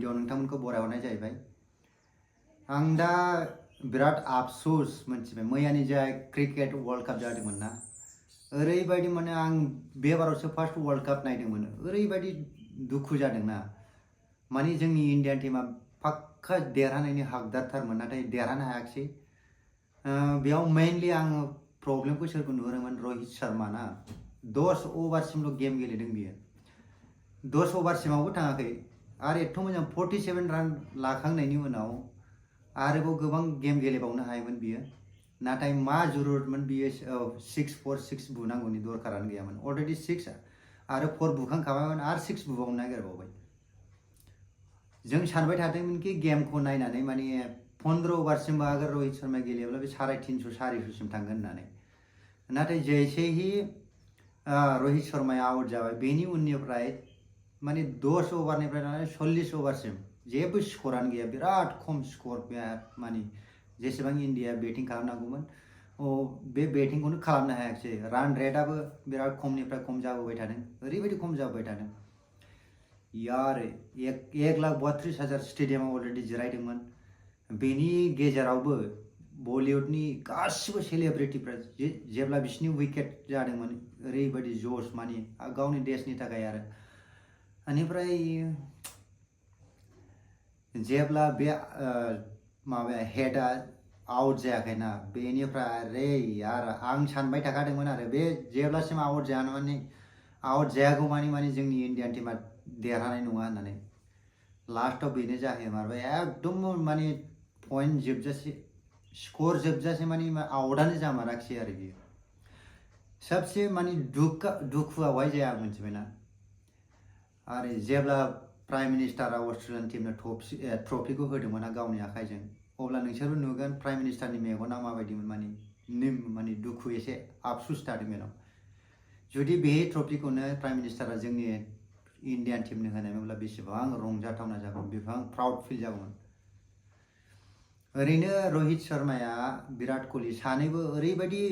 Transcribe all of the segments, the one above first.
गिबियाव नोंथांमोनखौ बरायहरनाय जाहैबाय। आं दा बिराद आफसोस मोनथिबाय मैयानि जाय क्रिकेट वर्ल्ड काप जादोंमोन ना, ओरैबायदि माने आं बे बारावसो फार्स्ट वर्ल्ड काप नायदोंमोन, ओरैबायदि दुखु जादोंना। माने जोंनि इण्डियान टीमा पाक्का देरहानायनि हकदारथारमोन, नाथाय देरहानो हायाखिसै। बेयाव मेइनलि आङो प्रब्लेमखौ सोरखौ नुहुरोमोन, रहित शर्मा ना। 10 अभारसिमल' गेम गेलेदों बियो, 10 अभारसिमावबो थाङाखै आरो एथ' मोजां 47 रान लाखांनायनि उनाव आरोबाव गोबां गेम गेलेबावनो हायोमोन बियो। नाथाय मा जरुरतमोन बियो 6-4 6 बुनांगौनि दरखारानो गैयामोन। अलरेडि 6 आरो 4 बुखांखाबायमोन आरो 6 बुबावनो नागिरबावबाय। जों सानबाय थादोंमोन कि गेमखौ नायनानै माने 15 अभारसिमबो अगर रहित शर्मा गेलेयोब्ला बे 350 400 सिम थांगोन होननानै। नाथाय जैसे ही रहित शर्माया आउट जाबाय, बेनि उननिफ्राय माने 10 अभारनिफ्राय लानानै 40 अभारसिम जेबो स्करानो गैया, बिराद खम स्कर। माने जेसेबां इन्डिया बेटिं खालामनांगौमोन बे बेटिंखौनो खालामनो हायाखिसै। रान रेटआबो बिराद खमनिफ्राय खम जाबोबाय थादों, ओरैबायदि खम जाबोबाय थादों यार। 1,32,000 स्टेडियामाव अलरेडि जिरायदोंमोन, बेनि गेजेरावबो बलिउडनि गासिबो सेलिब्रिटिफ्रा जेब्ला बिसिनि विकेट जादोंमोन ओरैबायदि जस, माने गावनि देशनि थाखाय आरो। बेनिफ्राय जेब्ला बे माबाया हेडआ आउट जायाखैना, बेनिफ्राय अरे यार आं सानबाय थाखादोंमोन आरो बे जेब्लासिम आउट जायागौ माने जोंनि इण्डियान टीमा देरहानाय नङा होननानै। लास्टआव बेनो जाहैमारबाय, एकदम माने पइन्ट जोबजासे, स्कर जोबजासे माने आउटआनो जामाराखिसै आरो बियो। सबसे माने दुखुआवहाय जाया मोनथिबायना। आरो जेब्ला प्राइम मिनिस्टारा अस्ट्रेलियान टीमनो ट्रफिखौ होदोंमोन गावनि आखाइजों, अब्ला नोंसोरबो नुगोन प्राइम मिनिस्टारनि मेगना माबायदिमोन, माने दुखु, एसे आफसुस थादों बेनाव। जुदि बे ट्रफिखौनो प्राइम मिनिस्टारा जोंनि इण्डियान टीमनो होनायमोनब्ला बेसेबां रंजाथावना जागौमोन, बेसेबां प्राउड फिल जागौमोन। ओरैनो रहित शर्माया विराट कोहली सानैबो ओरैबायदि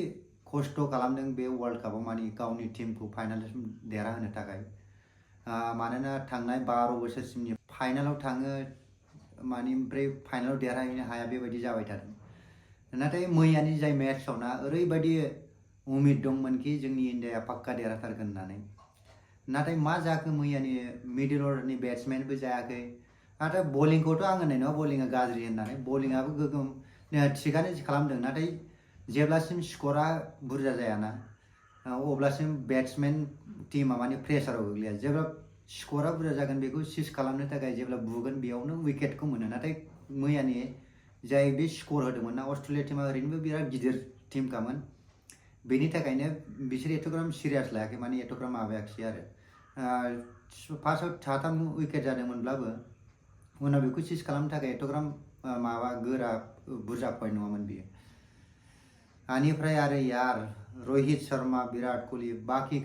खस्थ' खालामदों बे वर्ल्ड कापाव, माने गावनि टीमखौ फाइनालसिम देरहाहोनो थाखाय। मानोना थांनाय 12 बोसोरसिमनि फाइनालाव थाङो, माने ओमफ्राय फाइनालाव देरहाहैनो हाया, बेबायदि जाबाय थादों। नाथाय मैयानि जाय मेट्सआव ना, ओरैबायदि उमिद दंमोन कि जोंनि इण्डियाया पाक्का देरहाथारगोन होननानै। नाथाय मा जाखो, मैयानि मिडल अर्डारनि बेट्समेनबो जायाखै। नाथाय बलिंखौथ' आं होननाय नङा बलिंआ गाज्रि होननानै, बलिंआबो गोगोम थिगानो खालामदों। नाथाय जेब्लासिम स्करा बुरजा जायाना, अब्लासिम बेट्समेन टीमा माने प्रेसाराव गोग्लैया। जेब्ला स्करा बुरजा जागोन, बेखौ सिज खालामनो थाखाय जेब्ला बुगोन बेयावनो विकेटखौ मोनो। नाथाय मैयानि जाय बे स्कर होदोंमोन ना, अस्ट्रेलिया टीमा ओरैनोबो बिराद गिदिर टीमखामोन, बेनि थाखायनो बिसोर एथ'ग्राम सिरियास लायाखै, माने एथ'ग्राम माबायाखिसै आरो। फार्स्टआव 3 विकेट जादोंमोनब्लाबो उनाव बेखौ सिज खालामनो थाखाय एथ'ग्राम माबा गोरा बुरजा पइन्ट नङामोन बियो। बेनिफ्राय आरो यार रहित शर्मा, विराट कोहली, बाखि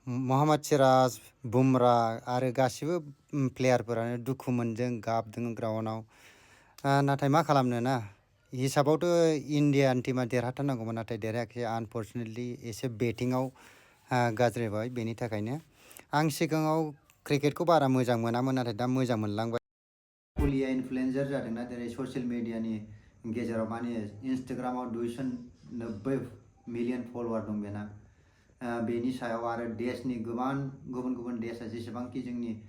मोहम्मद सिराज, बुमरा आरो गासिबो प्लेयारफोरानो दुखु मोनदों, गाबदों ग्राउन्डआव। नाथाय मा खालामनो ना, हिसाबावथ' इण्डियान टीमा देरहाथारनांगौमोन, नाथाय देरहायाखिसै। आनफर्चुनेटलि एसे बेटिंआव गाज्रि जाबाय, बेनि थाखायनो। आं सिगाङाव क्रिकेटखौ बारा मोजां मोनामोन, नाथाय दा मोजां मोनलांबाय। कोहलीया इनफ्लुएन्सार जादोंना, जेरै ससियेल मिडियानि गेजेराव माने इन्स्टाग्रामाव 290 मिलियन फलोवार दं बेना। बेनि सायाव आरो देशनि गोबां गुबुन गुबुन देशा जेसेबांखि जोंनि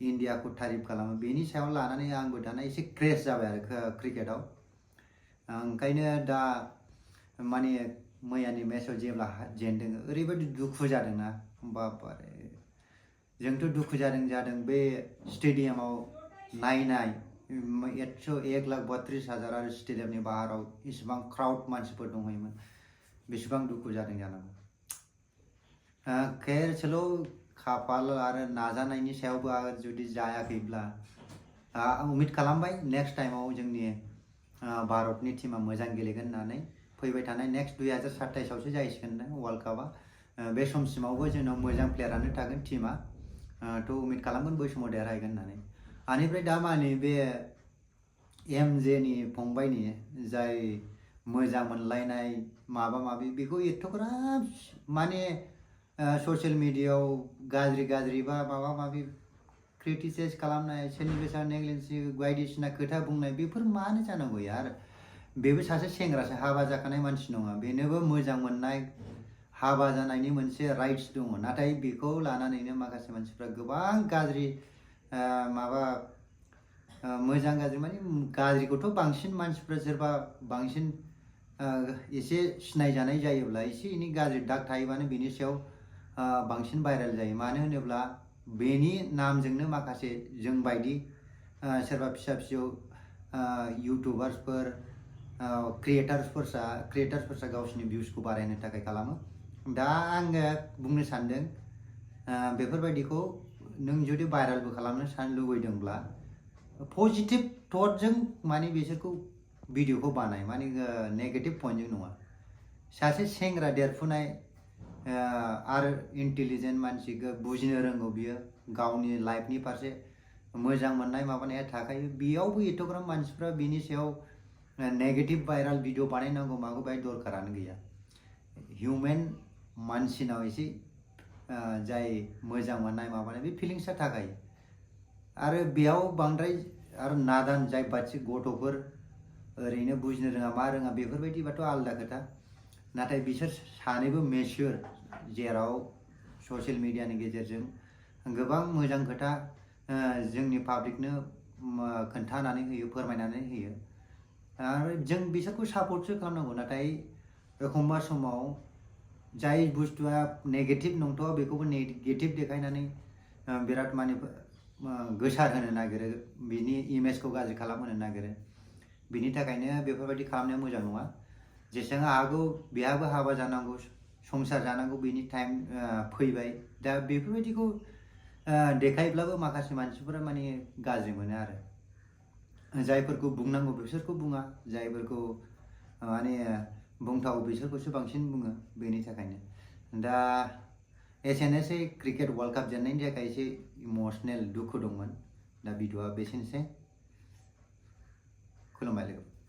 इण्डियाखौ तारिफ खालामो, बेनि सायाव लानानै आंबो दाना एसे क्रेज जाबाय आरो क्रिकेटाव। ओंखायनो दा माने मैयानि मेचआव जेब्ला जेनदों ओरैबायदि दुखु जादोंना, बाबारे। जोंथ' दुखु जादों बे स्टेडियामाव नायनाय 1,32,000 आरो स्टेडियामनि बाहेराव इसेबां क्राउड मानसिफोर दंहैयोमोन, बेसेबां दुखु जादों जानांगौ। खैर चलो, खाफाल आरो नाजानायनि सायावबो आरो जुदि जायाखैब्ला उमिद खालामबाय नेक्स्ट टाइमाव जोंनि भारतनि टीमा मोजां गेलेगोन होननानै। फैबाय थानाय नेक्स्ट 2027आवसो जाहैसिगोन वर्ल्ड कापआ। बे समसिमावबो जोंनाव मोजां प्लेयारानो थागोन टीमा, थ' उमिद खालामगोन बै समाव देरहाहैगोन होननानै। बेनिफ्राय दा माने बे एमजेनि फंबायनि जाय मोजां मोनलायनाय माबा माबि, बेखौ एथ'ग्राब माने ससियेल मिडियायाव गाज्रि बा माबा माबि क्रिटिसाइज खालामनाय सोरनिबा सायाव नेग्लिजेन्सि बायदिसिना खोथा बुंनाय बेफोर मानो जानांगौ यार बेबो सासे सेंग्रासो हाबा जाखानाय मानसि नङा बेनोबो मोजां मोननाय हाबा जानायनि मोनसे राइट्स दङ नाथाय बेखौ लानानैनो माखासे मानसिफ्रा गोबां गाज्रि माबा मोजां गाज्रि माने गाज्रिखौथ' बांसिन मानसिफ्रा सोरबा बांसिन एसे सिनायजानाय जायोब्ला एसे एनै गाज्रि दाग थायोबानो बेनि सायाव बांसिन भाइरेल जायो मानो होनोब्ला बेनि नामजोंनो माखासे जों बायदि सोरबा फिसा फिसौ इउटुबार्सफोर क्रिएटार्सफोरसा गावसिनि भिउसखौ बारायनो थाखाय खालामो दा आङो बुंनो सानदों बेफोरबायदिखौ नों जुदि भाइरेलबो खालामनो लुबैदोंब्ला पजिटिभ थटजों माने बिसोरखौ भिडिअखौ बानाय माने नेगेटिभ पइन्टजों नङा सासे सेंग्रा देरफुनाय आरो इन्टेलिजेन्ट मानसि बुजिनो रोंगौ बियो गावनि लाइफनि फारसे मोजां मोननाय माबानाया थाखायो बेयावबो एथ'ग्राम मानसिफ्रा बिनि सायाव नेगेटिभ भाइरेल भिडिअ बानायनांगौ मागौ बाहाय दरखारानो गैया हिउमेन मानसिनाव एसे जाय मोजां मोननाय माबानाय बे फिलिंसआ थाखायो आरो बेयाव बांद्राय आरो नादान जाय बाच्ची गथ'फोर ओरैनो बुजिनो रोङा मा रोङा बेफोरबायदिबाथ' आलादा खोथा नाथाय बिसोर सानैबो मेच्योर जेराव ससियेल मिडियानि गेजेरजों गोबां मोजां खोथा जोंनि पाब्लिकनो खोन्थानानै होयो फोरमायनानै होयो आरो जों बिसोरखौ सापर्टसो खालामनांगौ नाथाय एखमबा समाव जाय बुस्थुआ नेगेटिभ नंथ'आ बेखौबो नेगेटिभ देखायनानै बिराद माने गोसार होनो नागिरो बिनि इमेजखौ गाज्रि खालामहोनो नागिरो बिनि थाखायनो बेफोरबायदि खालामनाया मोजां नङा जेसेबां हागौ बेहाबो हाबा जानांगौ संसार जानांगौ बेनि टाइम फैबाय दा बेफोरबायदिखौ देखायब्लाबो माखासे मानसिफोरा माने गाज्रि मोनो आरो जायफोरखौ बुंनांगौ बिसोरखौ बुङा जायफोरखौ माने बुंथावो बिसोरखौसो बांसिन बुङो बेनि थाखायनो दा एसेनोसै क्रिकेट वर्ल्ड काप जेननायनि थाखाय एसे इमोसनेल दुखु दंमोन दा भिडिअआ बेसेनोसै खुलुमबाय लोगो